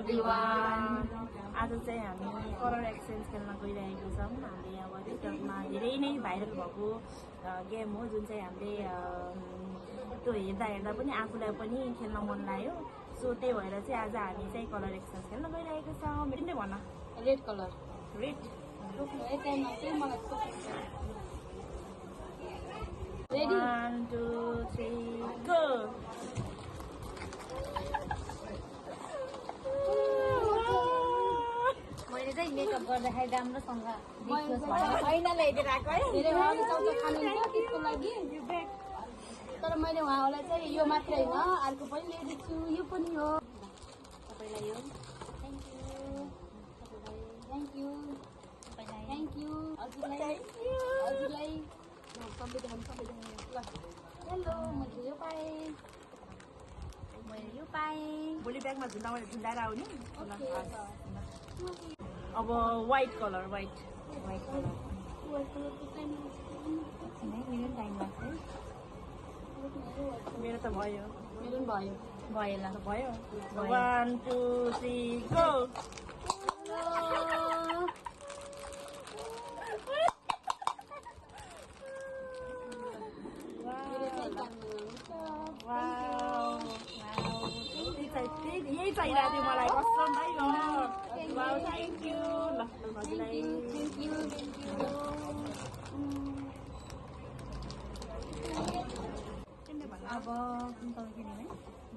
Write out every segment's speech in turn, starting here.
everyone. आज चाहिँ हामी कलर एक्सचेन्ज खेल्न गइरहेको छौँ। हामीले अब टिकटकमा धेरै नै भाइरल भएको गेम हो, जुन चाहिँ हामीले त्यो हेर्दा पनि आफूलाई पनि खेल्न मन लाग्यो। सो त्यही भएर चाहिँ आज हामी चाहिँ कलर एक्सचेन्ज खेल्न गइरहेको छौँ। मेरो नै भन। Red colour. Red. Ready 1 2 3 go. मैले चाहिँ मेकअप गर्दाखेरि राम्रोसँग देखियोस् भनेर ऐनाले हेरेर आएको है। धेरै उहाँले चौचो खानुहुन्छ त्यसको लागि। तर मैले उहाँलाई चाहिँ यो मात्रै होइन अर्को पनि ल्याइदिएको छु। यो पनि हो तपाईँलाई। यो थ्याङ्क यू हजुरलाई। हेलो मैले यो पाएँ। भोलि ब्यागमा झुन्डाएर आउने। अब व्हाइट कलर। टाइम लाग्छ। मेरो त भयो। मेरो पनि भयो ल भयो 1 2 3 गो। यही चाहिरहेको थियो मलाई कसम भाइ। Thank you. ल हजुरलाई अब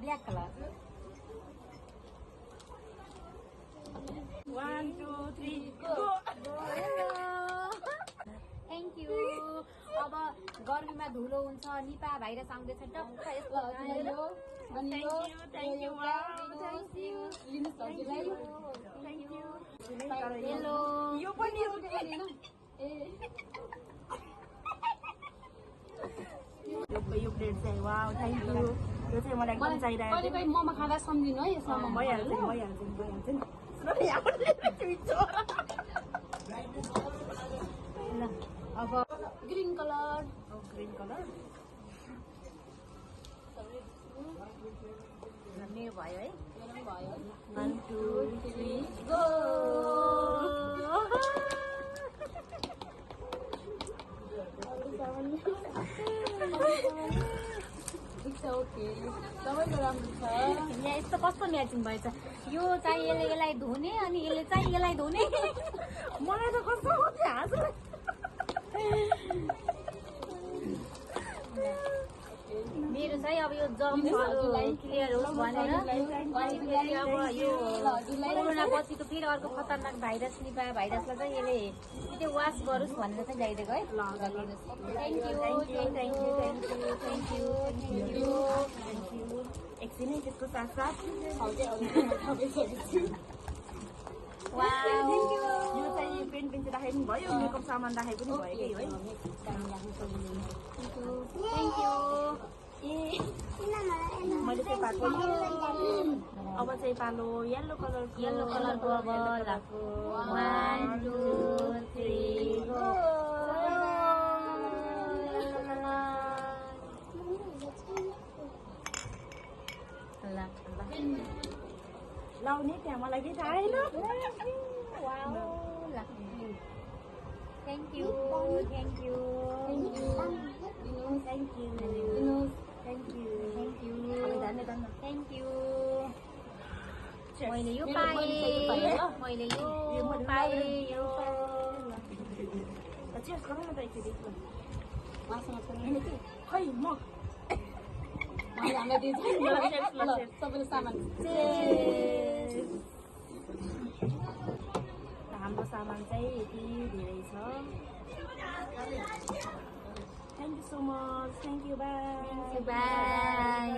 black colour. 1 2 3 go. Thank you. अब गर्मीमा धुलो हुन्छ, निपा भाइरस आउँदैछ, टक्क यस्तो यो पनि यो प्लेट चाहिँ वाउ थ्याङ्क यू। यो चाहिँ मलाई एकदम चाहिरहेको थियो। मोमो खाँदा सम्झिनु है यसमा। भइहाल्छ नि। ल अब ग्रीन कलर। ग्रीन कलर मेरो भयो है। मेरो पनि भयो। 1 2 3 गो। ओके सबैको राम्रो छ। यहाँ यस्तो कस्तो म्याचिङ भएछ। यो चाहिँ यसलाई धुने अनि यसले चाहिँ यसलाई धुने। मलाई त कस्तो हाँस। मेरो चाहिँ अब यो जम्पहरू क्लियर होस् भनेर अब यो कोरोना पछिको फेरि अर्को खतरनाक भाइरस निपा भाइरसलाई चाहिँ यसले त्यो वास गरोस् भनेर चाहिँ ल्याइदिएको है। Thank you. एकछिनै त्यसको साथसाथ यो यो चाहिँ पेन चाहिँ राखे पनि भयो, मेकअप सामान राखे पनि भएकै है। Thank you. मैले चाहिँ पाएको अब चाहिँ पालो येल्लो कलरको अब राखो। 1 2 3 गो। लाउने त्यहाँ मलाई केही थाहा छैन। Thank you. मैले यो पाएँ। चेस गरौँ न त एकचोटि। खै म सबैले सामान हाम्रो सामान चाहिँ यति धेरै छ। Thank you so much. Thank you. By. By.